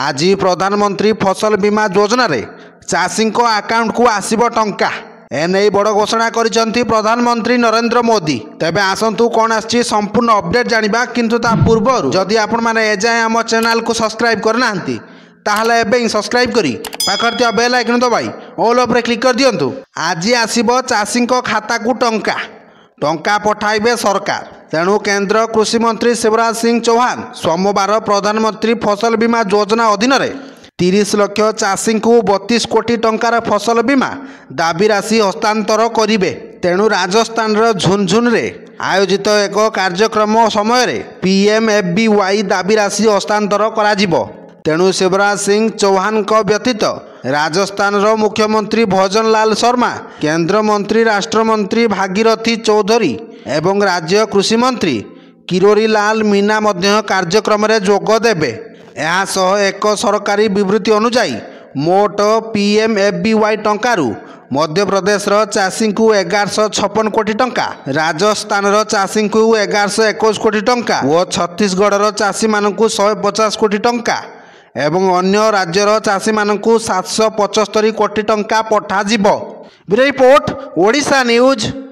ଆଜି ପ୍ରଧାନମନ୍ତ୍ରୀ ଫସଲ ବୀମା ଯୋଜନାରେ ଚାଷୀଙ୍କ ଆକାଉଣ୍ଟକୁ ଆସିବ ଟଙ୍କା। ଏନେଇ ବଡ଼ ଘୋଷଣା କରିଛନ୍ତି ପ୍ରଧାନମନ୍ତ୍ରୀ ନରେନ୍ଦ୍ର ମୋଦି। ତେବେ ଆସନ୍ତୁ କ'ଣ ଆସିଛି ସମ୍ପୂର୍ଣ୍ଣ ଅପଡେଟ୍ ଜାଣିବା। କିନ୍ତୁ ତା ପୂର୍ବରୁ ଯଦି ଆପଣମାନେ ଏଯାଏଁ ଆମ ଚ୍ୟାନେଲକୁ ସବସ୍କ୍ରାଇବ୍ କରିନାହାନ୍ତି, ତାହେଲେ ଏବେ ହିଁ ସବସ୍କ୍ରାଇବ୍ କରି ପାଖରେ ଥିବା ବେଲ୍ ଆଇକନ୍ ଦବାଇ ଅଲ୍ ଉପରେ କ୍ଲିକ୍ କରିଦିଅନ୍ତୁ। ଆଜି ଆସିବ ଚାଷୀଙ୍କ ଖାତାକୁ ଟଙ୍କା, ଟଙ୍କା ପଠାଇବେ ସରକାର। ତେଣୁ କେନ୍ଦ୍ର କୃଷିମନ୍ତ୍ରୀ ଶିବରାଜ ସିଂ ଚୌହାନ ସୋମବାର ପ୍ରଧାନମନ୍ତ୍ରୀ ଫସଲ ବୀମା ଯୋଜନା ଅଧୀନରେ 30 ଲକ୍ଷ ଚାଷୀଙ୍କୁ 32 କୋଟି ଟଙ୍କାର ଫସଲ ବୀମା ଦାବି ରାଶି ହସ୍ତାନ୍ତର କରିବେ। ତେଣୁ ରାଜସ୍ଥାନର ଝୁନଝୁନରେ ଆୟୋଜିତ ଏକ କାର୍ଯ୍ୟକ୍ରମ ସମୟରେ ପିଏମ୍ଏଫ୍ବିୱାଇ ଦାବି ରାଶି ହସ୍ତାନ୍ତର କରାଯିବ। ତେଣୁ ଶିବରାଜ ସିଂ ଚୌହାନଙ୍କ ବ୍ୟତୀତ ରାଜସ୍ଥାନର ମୁଖ୍ୟମନ୍ତ୍ରୀ ଭଜନଲାଲ ଶର୍ମା, କେନ୍ଦ୍ରମନ୍ତ୍ରୀ ରାଷ୍ଟ୍ରମନ୍ତ୍ରୀ ଭାଗୀରଥି ଚୌଧୁରୀ ଏବଂ ରାଜ୍ୟ କୃଷିମନ୍ତ୍ରୀ କିରୋରୀ ଲାଲ ମୀନା ମଧ୍ୟ କାର୍ଯ୍ୟକ୍ରମରେ ଯୋଗ ଦେବେ। ଏହା ସହ ଏକ ସରକାରୀ ବିବୃତ୍ତି ଅନୁଯାୟୀ ମୋଟ ପିଏମ୍ଏଫ୍ବିୱାଇ ଟଙ୍କାରୁ ମଧ୍ୟପ୍ରଦେଶର ଚାଷୀଙ୍କୁ 1156 କୋଟି ଟଙ୍କା, ରାଜସ୍ଥାନର ଚାଷୀଙ୍କୁ 1121 କୋଟି ଟଙ୍କା ଓ ଛତିଶଗଡ଼ର ଚାଷୀମାନଙ୍କୁ 150 କୋଟି ଟଙ୍କା ଏବଂ ଅନ୍ୟ ରାଜ୍ୟର ଚାଷୀମାନଙ୍କୁ 775 କୋଟି ଟଙ୍କା ପଠାଯିବ। Bureau report, Odisha news.